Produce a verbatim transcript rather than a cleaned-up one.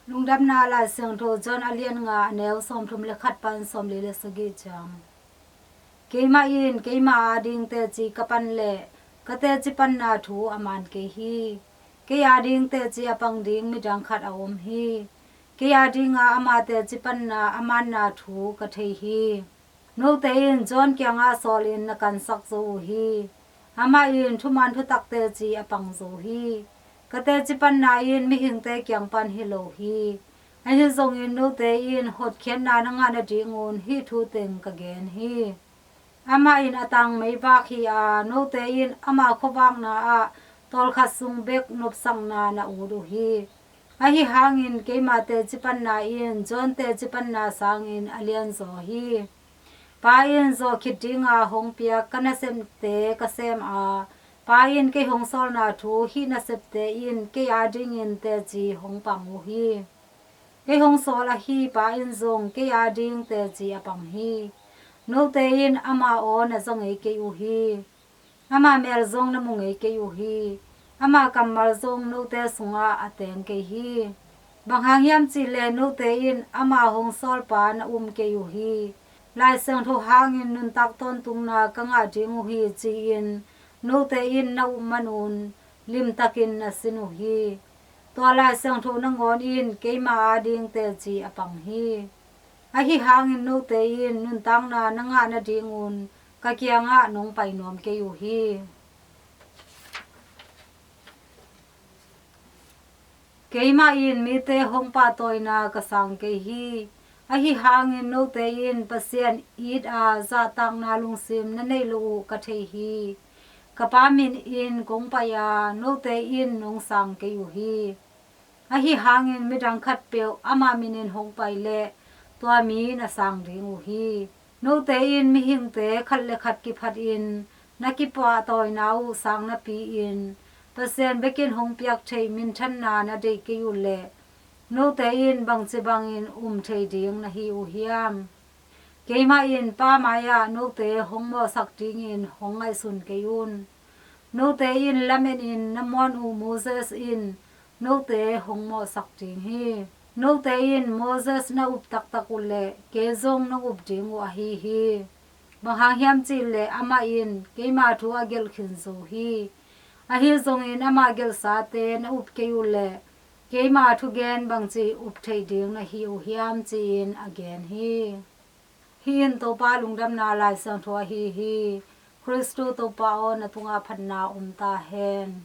Lungdamna Lai Siangtho John a lian nga, a neu sawmthum le khat pan sawmli le sagih ciang. Keimah in keima ading teci ka pan leh ka teci panna thu a man kei hi. Kei ading teci a pang ding midang khat a om hi. Kei adinga ama teci panna a manna thu ka thei hi. Note in John kiangah sawlin na kansak zo uh hi. Amah in thuman thutak teci a pang zo hi. Ka teci panna in mihingte kiang pan hi lo hi. Ahi zongin note in hotkhiatna na ngah nadingun hih thu teng ka gen hi. Amah in a tang meivak hi a, note in ama khuavakna ah tawlkhat sung bek nopsakna na ut uh hi. Ahi hangin keima teci panna in John teci panna sangin a lianzaw hi. Pa in zawh khit dinga hong piak ka nasepte ka sem a, Pa in kei hong sawlna thu hih nasepte in kei adingin teci hong pang uh hi. Kei hong sawl ahi Pa in zong kei ading teci a pang hi. Note in ama aw na za ngei kei uh hi. Ama mel zong na mu ngei kei uh hi. Ama kammal zong note sungah a teng kei hi. Bang hang hiam cihleh note in ama hong sawlpa na um kei uh hi. Lai Siangtho hangin nuntak tawntungna ka ngah ding uh hi, ci-in note in na up manun limtakin na sin uh hi. Tua Lai Siangtho nangawn in keima ading teci a pang hi. Ahi hangin note in nuntakna na ngah nadingun ka kiangah nong pai nuam kei uh hi. Keimah in mite hong pahtawina ka sang kei hi. Ahi hangin note in Pasian it a zahtakna lungsim na neih loh uh ka thei hi. Ka Pa min in kong pai a, note in nong sang kei uh hi. Ahi hangin midang khatpeuh ama minin hong pai leh tua mi na sang ding uh hi. Note in mihingte khat le khat kiphatin na kipahtawina uh sang napi-in Pasian bekin hong piak theih minthanna na deih kei uh leh note in bangci bangin um thei ding na hi uh hiam? Keimah in Pa mai-ah note hong mawhsak dingin hong ngaihsun kei un. Note in lamenin na muan uh Moses in note hong mawhsak ding hi. Note in Moses na up taktak uh leh kei zong nong up ding uh ahi hi. Bang hang hiam cihleh amah in keima thu a gelh khin zo hi. Ahi zongin ama gelhsate na up kei uh leh keima thugen bangci up theih ding na hi uh hiam, ci-in a gen hi. Hih in Topa lungdamna Lai Siangtho ahi hi. Khristu Topa aw, na tungah phatna om ta hen.